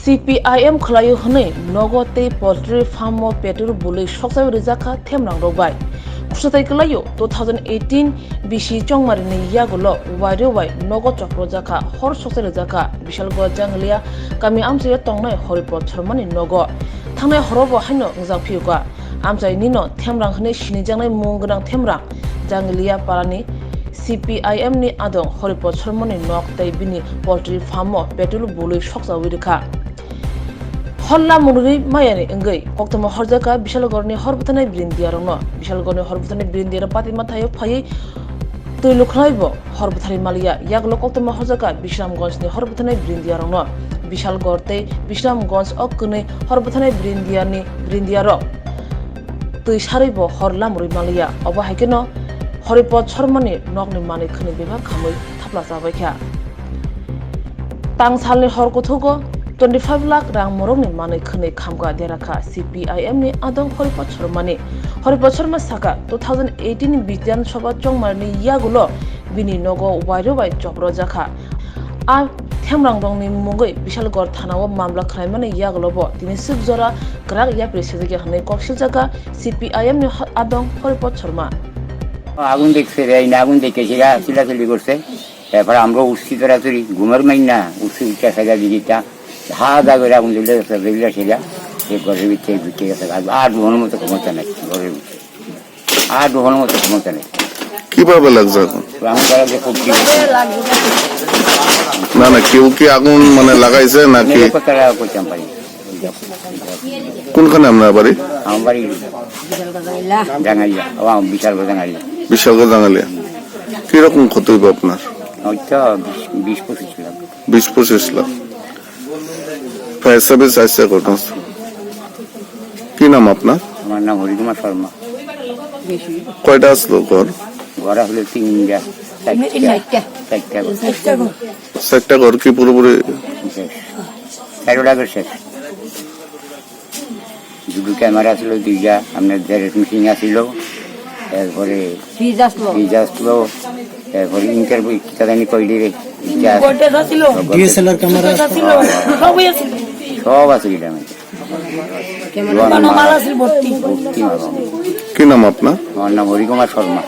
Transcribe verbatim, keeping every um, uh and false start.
T P I M khwlaio hwnwi nogo tei poultry farm-o petrol bului sokchai rijak kha themrang rok bai. Khwsatai kwlaio two thousand eighteen bisi chongmarini yagulo wairwi bai nogo choprojak kha, hor sokchai rijak kha Bishalgarh Jangalia kami amchaio tongnai Horipod Sharmani nogo. Thangnai horo bo haino wngjak phiyuka. Amchainino themrang hwnwi sinijaknai mung gwnang themrang Jangalia parani C P I M ni adong Horipod Sharmani nok tei bini poultry farm-o petrol bului sokchawi rwkha. Hor lamurwi mayani wngwi koktwma horjakha Bishalgarhni hor bwtharnai brindiarokno. Bishalgarhni hor bwtharnai brindiarok patima thaio phaiwi twi lukhlaibo hor bwtharwi maliya. Yagulo koktwma horjakha Bisramganjni hor bwtharnai brindiarokno. Bishalgarh tei Bisramganj o kwnwi hor bwtharnai brindiani brindiarok twi sarwibo hor lamurwi maliya. Obo hai kheno Horipod Sharmani nokni manwi khwnwi bebak khamwi thapla chabaikha. Tang salni hor kuthugo twenty five lakh rang morokni manwi khwnwi khamkha derakha C P I M ni adong Horipod Sharmani. Horipod Sharma sakha, two thousand eighteen Bidhan Sabha chongmarni yagulo bini nogo wairwi bai choprojakha. A themrangrokni mungwi Bishalgarh thanao mamla khwlaimani yagulobo tini swk jora kwrak yapri sijakya hwnwi kok siljakha C P I M ni adong Horipod Sharma. আগুন দেখছে রে, এই না আগুন দেখে সেটা চিল্লাচিল্লি করছে। এরপরে আমরা উঠছি তোরা চুরি, ঘুমের মাই না, উঠছি উঠে সেটা দিকে তা হা দা করে আগুন জ্বলে গেছে, জ্বলে সেটা, সে ঘরের ভিতরে ঢুকে গেছে। আর, আর দোকানের মতো ক্ষমতা নাই, ঘরের ভিতরে। আর দোকানের মতো ক্ষমতা নেই। কিভাবে লাগছে এখন? এখন তারা যে করছি। না, না, কেউ কি আগুন মানে লাগাইছে নাকি? এটা তো তারা করতাম পারি। কোনখানে আপনার বাড়ি? আমার বাড়ি জাঙ্গাইয়া, ও, বিশালগড় জাঙ্গাইয়া। বিশালগড় জাঙ্গাইয়া। কিরকম ক্ষতি হইব আপনার? ওই তো বিশ, বিশ পঁচিশ লাখ। বিশ পঁচিশ লাখ। ফায়ার সার্ভিস আসছে ঘটনা। কি নাম আপনার? আমার নাম হরিকুমার শর্মা। কয়টা আসলো ঘর? ঘর আসলে তিনটা, চারটা। চারটা। চারটা ঘর। চারটা ঘর কি পুরোপুরি? শেষ। তেরোটা ঘর শেষ। দুটো ক্যামেরা ছিল দুইটা, আপনার জেরেক্স মেশিন আছিল, তারপরে ফ্রিজ আসলো। ফ্রিজ আসলো, তারপরে ইন্টারভিউ কিতা জানি কইলি রে, ইটা ভোল্টেজ আছিল। ভোল্টেজ। DSLR camera. ভোল্টেজ আছিল, সবই আছিল। সব আছে এটা আমি। ক্যামেরা। মালামাল আছিল ভর্তি। ভর্তি মালামাল। কি নাম আপনার? আমার নাম হরিকুমার শর্মা।